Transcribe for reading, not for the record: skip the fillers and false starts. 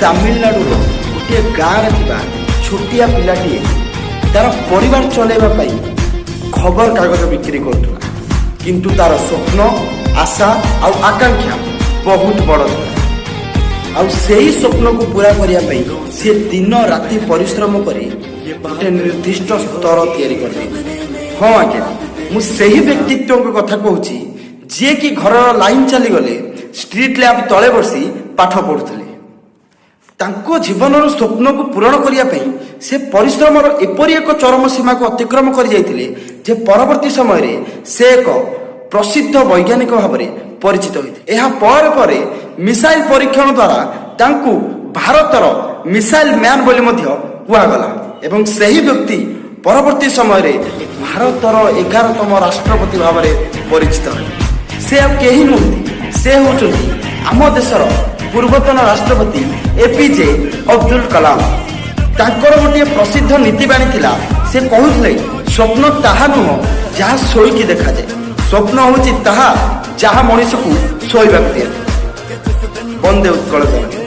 ତାମିଲନାଡୁର ଗୋଟିଏ ଗାଁରେ ଥିବା ଛୋଟିଆ ପିଲାଟିଏ ତାର ପରିବାର ଚଲେଇବା ପାଇଁ ଖବରକାଗଜ ବିକ୍ରି କରୁଥିଲା। କିନ୍ତୁ ତାର ସ୍ୱପ୍ନ, ଆଶା ଆଉ ଆକାଂକ୍ଷା ବହୁତ ବଡ଼ ଥିଲା। ଆଉ ସେଇ ସ୍ୱପ୍ନକୁ ପୁରା କରିବା ପାଇଁ ସେ ଦିନ ରାତି ପରିଶ୍ରମ କରି ଗୋଟେ ନିର୍ଦ୍ଦିଷ୍ଟ ସ୍ତର ତିଆରି କରିଦେଇଥିଲେ। ହଁ ଆଜ୍ଞା, ମୁଁ ସେହି ବ୍ୟକ୍ତିତ୍ୱଙ୍କ କଥା କହୁଛି, ଯିଏକି ଘରର ଲାଇନ୍ ଚାଲିଗଲେ ଷ୍ଟ୍ରିଟ୍ ଲ୍ୟାମ୍ପ ତଳେ ବସି ପାଠ ପଢୁଥିଲେ। ତାଙ୍କ ଜୀବନର ସ୍ୱପ୍ନକୁ ପୂରଣ କରିବା ପାଇଁ ସେ ପରିଶ୍ରମର ଏପରି ଏକ ଚରମ ସୀମାକୁ ଅତିକ୍ରମ କରିଯାଇଥିଲେ ଯେ ପରବର୍ତ୍ତୀ ସମୟରେ ସେ ଏକ ପ୍ରସିଦ୍ଧ ବୈଜ୍ଞାନିକ ଭାବରେ ପରିଚିତ ହୋଇଥିଲେ। ଏହା ପରେ ପରେ ମିସାଇଲ ପରୀକ୍ଷଣ ଦ୍ୱାରା ତାଙ୍କୁ ଭାରତର ମିସାଇଲ ମ୍ୟାନ୍ ବୋଲି ମଧ୍ୟ କୁହାଗଲା ଏବଂ ସେହି ବ୍ୟକ୍ତି ପରବର୍ତ୍ତୀ ସମୟରେ ଭାରତର 11ତମ ରାଷ୍ଟ୍ରପତି ଭାବରେ ପରିଚିତ ହେଲେ। ସେ ଆଉ କେହି ନୁହନ୍ତି, ସେ ହେଉଛନ୍ତି ଆମ ଦେଶର ପୂର୍ବତନ ରାଷ୍ଟ୍ରପତି ଏପିଜେ ଅବଦୁଲ କଲାମ। ତାଙ୍କର ଗୋଟିଏ ପ୍ରସିଦ୍ଧ ନୀତିବାଣୀ ଥିଲା। ସେ କହୁଥିଲେ, "ସ୍ୱପ୍ନ ତାହା ନୁହଁ ଯାହା ଶୋଇକି ଦେଖାଯାଏ, ସ୍ୱପ୍ନ ହେଉଛି ତାହା ଯାହା ମଣିଷକୁ ଶୋଇବାକୁ ଦିଏ।" ବନ୍ଦେ ଉତ୍କଳ ଜନନୀ।